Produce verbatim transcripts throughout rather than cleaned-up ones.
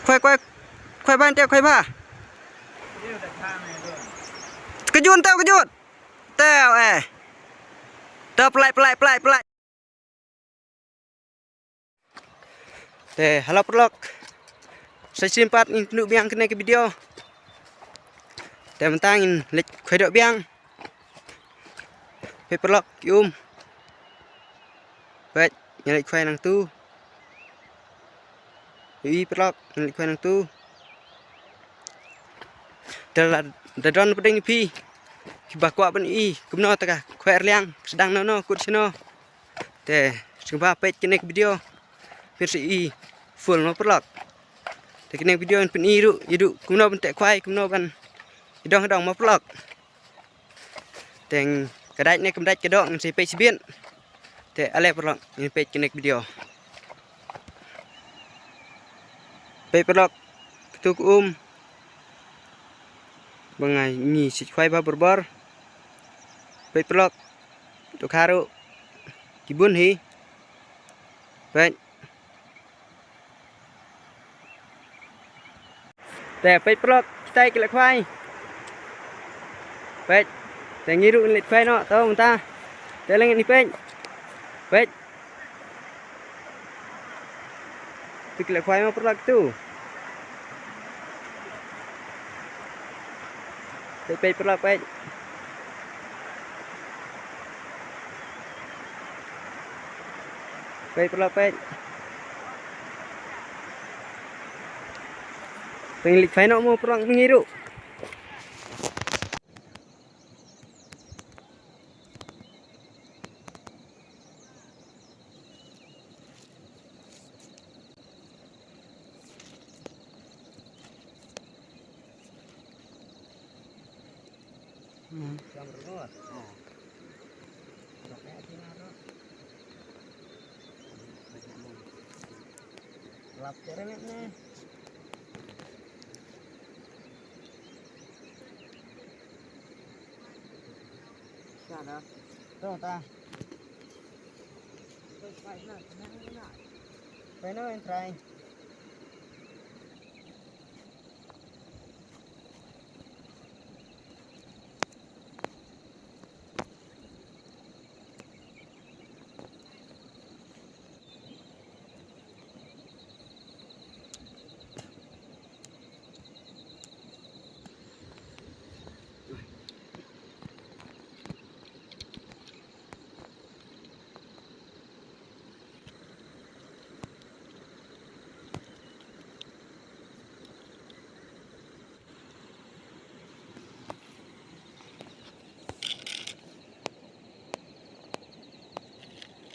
Khwai, khwai, khwai bha, te khwai bha. Kjut, te kjut. Te, eh. Te, pynlait, pynlait, pynlait, pynlait. Te, hello paralok. Sa shisien pat ngin pynduh biang kane ka video. Te mynta ngin leit khwai doh biang. Peit paralok, ki um. Peit, ngi leit khwai nangtu. Ïohi paralok, ngi leit khwai nangtu. Te lada don pdeng ïa phi kiba kwah ban ïohi kumno te ka khwai arliang, sdang nano, kut shano. Te sngewbha peit kane ka video. Phin sa ïohi full mo paralok. Te kane ka video yn pyni ruh ïa u kumno ban teh khwai, kumno ban ïadong ïadong mo paralok. Te ka dait ne kam dait ka doh ngin sa peit shibit. Te ale paralok, ngin peit kane ka video. Peit paralok, katu ka um ba nga ngi sait khwai bha borbor. Peit paralok, to kharu ki bun hi. Peit. Te peit paralok, kita ki leit khwai. Peit. Te ngi ruh ngi leit khwai noh, to mynta. Te leng ni peit. Peit. Tu ki leit khwai mo paralok tu. Peit, peit paralok, peit. Peit paralok, peit. Peit, leit khwai noh mo paralok, ngi ruh. Lap cere ne. Sana. Tuh, ta. Peno entrai.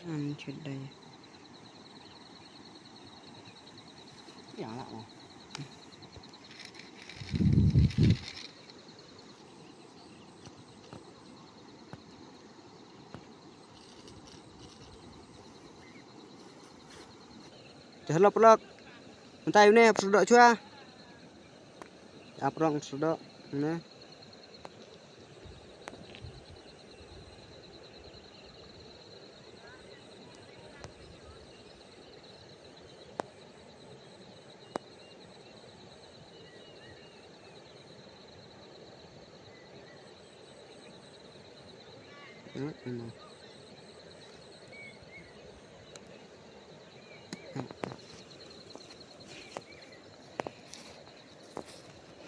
An chut dai. Yang lah mo. Te hello paralok. Mynta une hap sdok chwa. Ap rong sdok une.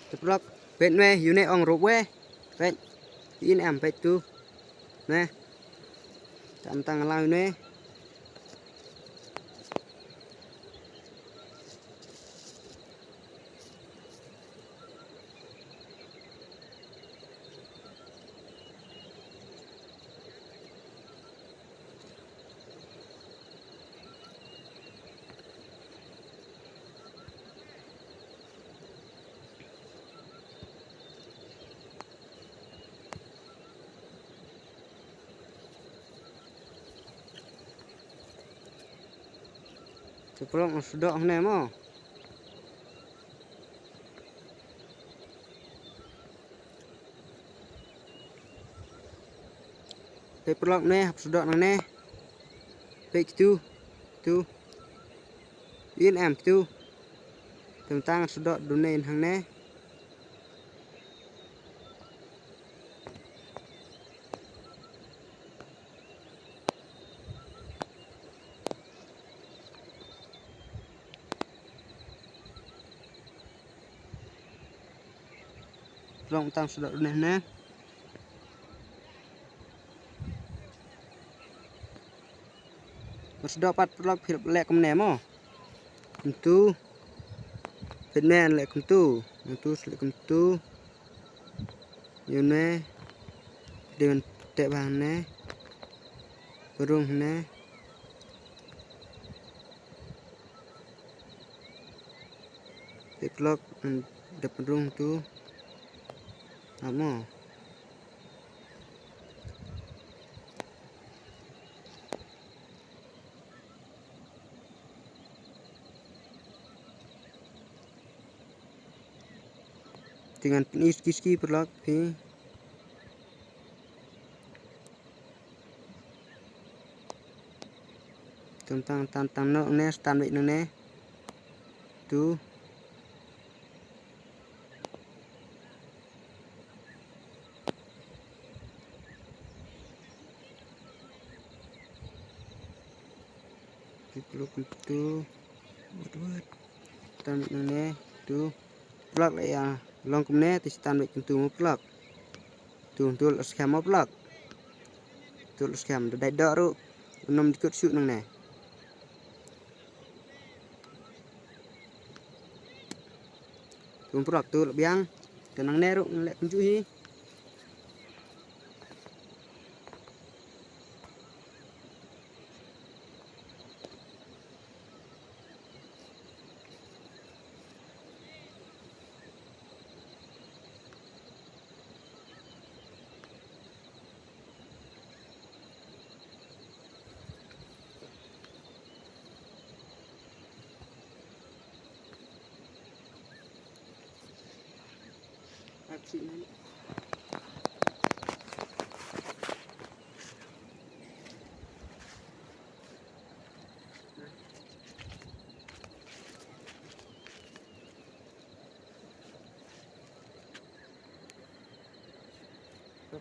Te paralok, peit me, une ong ruh we. Peit. In em peit tu. Ne. Tam tang lai une. Te paralok, sdok hangne mo. Peit paralok ne, hap sdok nangne. Peit kitu, tu. In em kitu. Tang tang sdok dune hangne. Long tang sdok dune hangne. Sdok pat paralok phi leh kumne mo. Kumtu. Phi men leh kumtu. Kumtu leh kumtu. Ïa une. Dei ban teh bha hangne. Pynrung hangne. Te paralok, hmm, da pynrung tu. Amo. Te ngan pyni ski ski paralok phi. Tang tang tang tang noh ne, start beit noh ne. Tu. Kita look tu. Wait, wait. Start beit noh ne. Tu. Paralok leh ïa long kumne, te start beit kumtu mo paralok. Tu, tu la skhem mo paralok. Tu la skhem, da dei doh ruh. Ym dei kut shuh nangne. Tu paralok tu la biang. Te nangne ruh ngan leh kumjuh hi.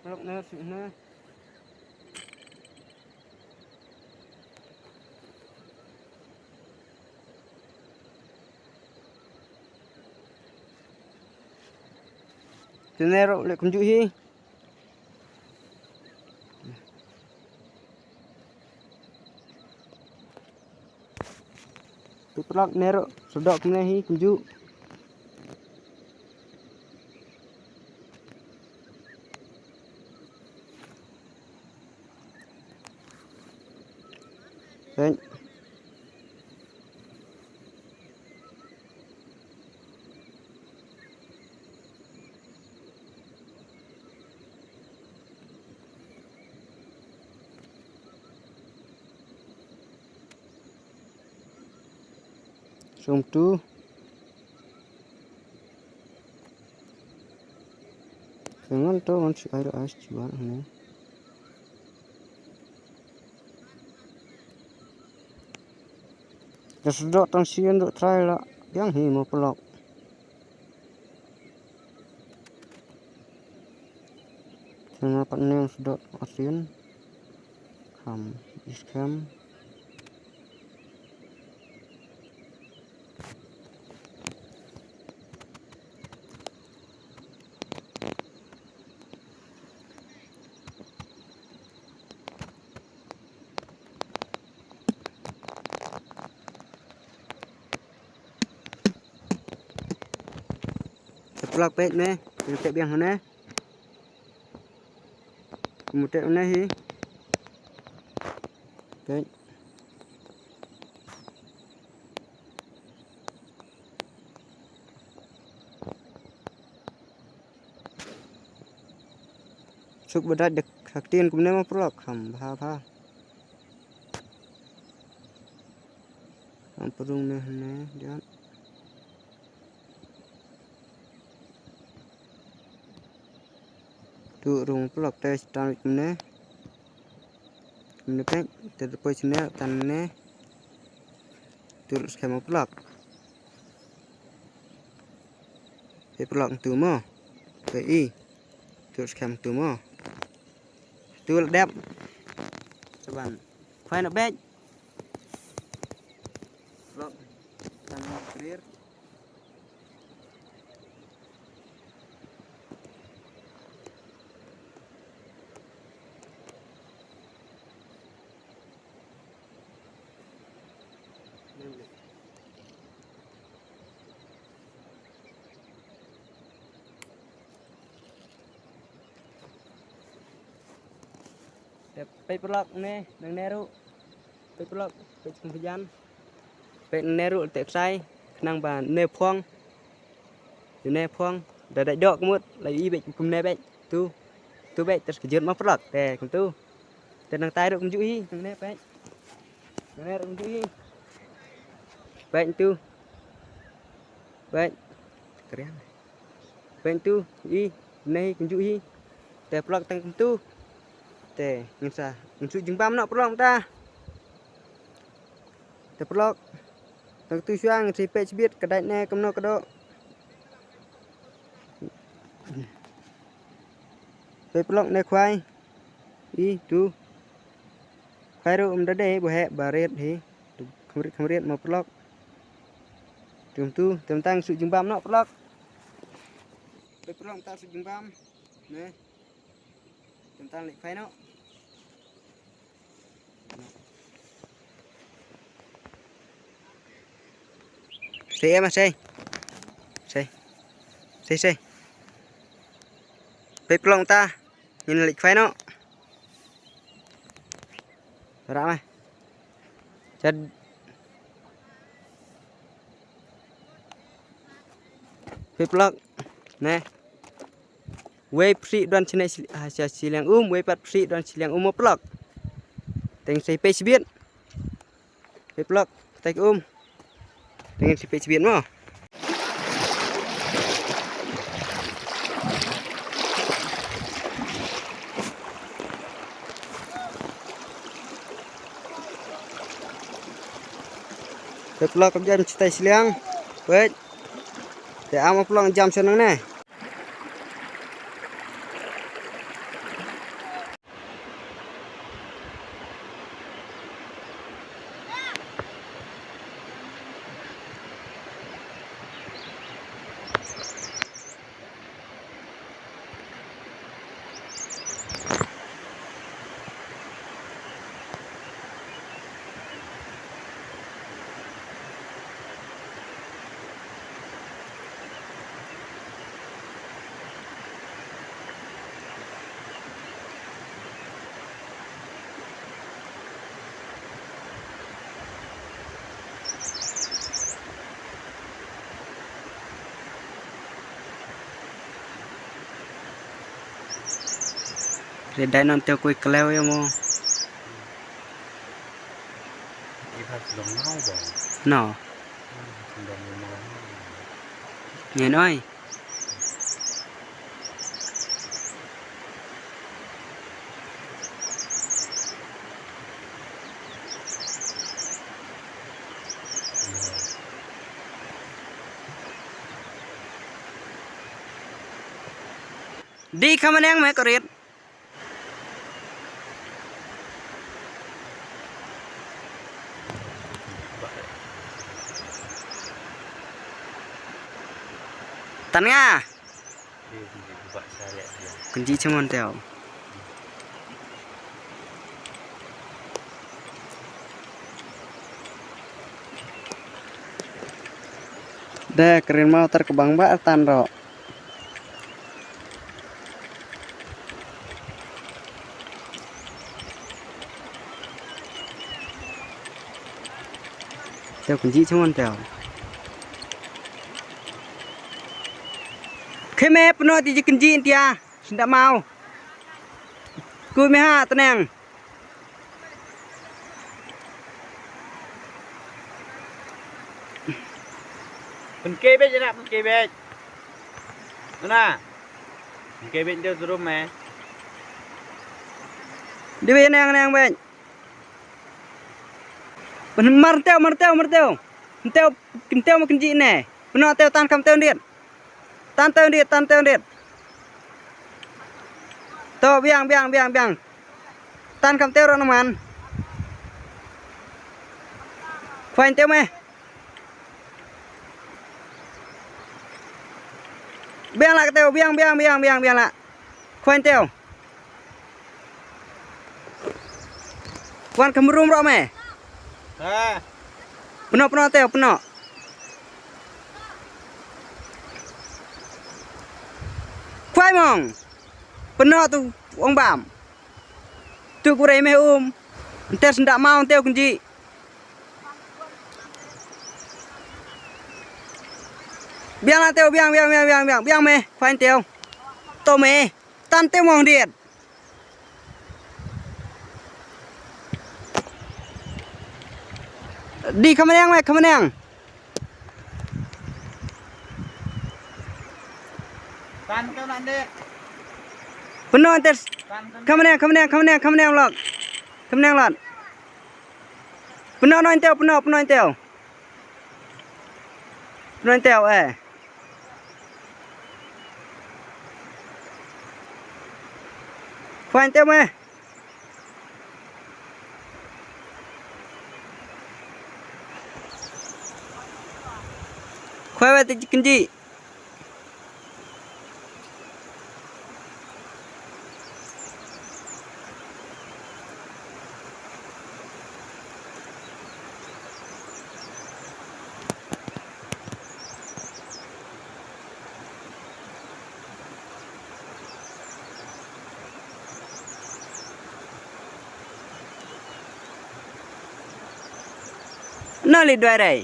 Paralok ne, sih ne. Te ne ruh leh kumjuh hi. Tu paralok ne ruh sdok kumne hi kumjuh. Teng. Sum tu. Ngan to ngan shu ai ruh ai shu wan hangne. Da sdok tang sien ruh trai la biang hi mo paralok. Tang pat ne sdok arsien. Kham is kham. Te paralok peit ne, te biang hangne. Kumne te une hi. Peit. Suk ba dait da ka ktien kumne mo paralok kham bha bha. Kham pynrung ne hangne diat. Tu rung paralok te start kumne. Kumne peit te poi sne tan ne. Tu skhem paralok. Peit paralok, tu mo. Peit i. Tu skhem tu mo. Tu la dep. Te ban khwai noh beit. Paralok. Tang rir. Te peit paralok ne, nangne ruh. Peit paralok, peit kum phajan. Peit nangne ruh te ksai, khnang ba ne phong. Ïa ne phong, da dei doh ka mut, la i beit kumne beit. Tu, tu beit, te ka jot ma paralok, te kum tu. Te nangtai ruh kumjuh hi, nangne peit. Nangne ruh kumjuh hi. Peit tu. Peit. Kriang. Peit tu, i, nangne hi kumjuh hi. Te paralok tang kum tu. Te ngin sa, ngin shu jingbam noh paralok ta. Te paralok. Tang tu shuwa ngin sa peit shibit ka dei ne kumno ka doh. Peit paralok ne khwai. I tu. Khwai ruh um da dei ba heh ba rit hi. Kham rit kham rit mo paralok. Tum tu, te tang shu jingbam noh paralok. Peit paralok tang shu jingbam. Ne. Te tang leit khwai noh. Sei em sei. Sei. Sei sei. Peit paralok ta. Ngin leit khwai noh. Rah mai. Chad. Peit paralok. Ne. Wei pyrshah don shane shi-, ha, sha shiliang um, wei pat pyrshah don shiliang um mo paralok. Te ngin sa peit shibit. Peit paralok, kata ki um. Te ngin sa peit shibit mo. Peit paralok, ka jam shatai shiliang. Peit. Te am paralok jam sha nangne. Re dai non te koi kleu ya mo. No. Ngen oi. Di khamaniang me korit. Tanya. Kynji chimon teo. De kren mau ter kebang ba tan ro. Teo kynji chimon teo. Kheme pno ti ji kynji intia. Sinda mau. Ku me ha tenang. Pynke bej na pynke bej. Na. Pynke bej dia suruh me. Dia bej nang nang bej. Pyn mar teo mar teo mar teo. Teo teo ma kynji ne. Pno teo tan kam teo ndiat. Tan teo dit, tan teo dit. To, biang, biang, biang, biang. Tan kham teo ruh na man. Khwaiñ teo me. Biang lah ka teo, biang, biang, biang, biang, biang lah. Khwaiñ teo. Wan kham rum ruh me. Ha. Pynnoh, pynnoh teo, pynnoh. Khwai mong. Pynnoh tu ong bam. Tu ku rei meh um. Nter sndak mau teo kynji. Biang lah teo, biang, biang, biang, biang, biang, biang meh, khwaiñ teo. To meh. Tan teo mong dit. Di kham niang meh, kham niang. Tan teo nan dit. Pynnoh teo. Tan, tan. Kham niang, kham niang, kham niang, kham niang lok. Kham niang lok. Pynnoh, pynnoh teo, pynnoh, pynnoh teo. Pynnoh teo eh. Khwaiñ teo meh. Khwai wei te kynji. Nali dwai rai.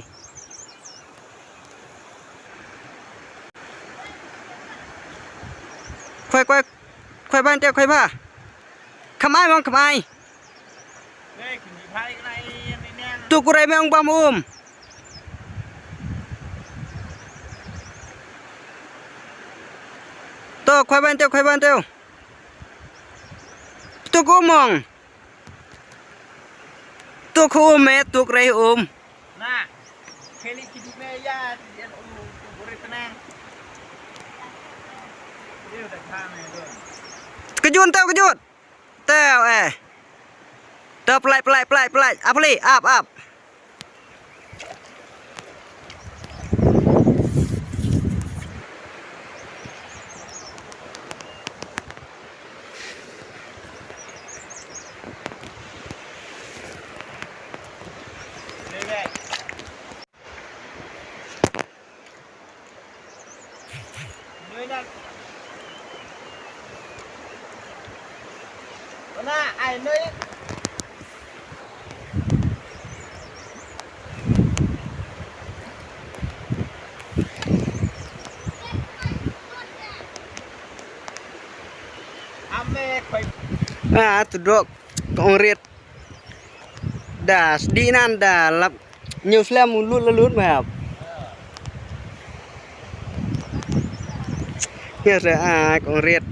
Khwai, khwai, khwai ban te, khwai ba. Kham ai mong, kham ai. Tu ku rei me ong bam um. To, khwai ban te, khwai ban te. Tu ku mong. Tu ku um me, tu ku rei um. Na. Kheli ki du me ya, ti dian u, tu ku rei tenang. Kejut tau, kejut. Teo eh. Teo, pelai, pelai, pelai, pelai. Ap li, ap, ap. Ah, tu dok kong rit. Da sdi nan da lap. Nyu slem u lut la lut map. Nyu slem ah kong rit.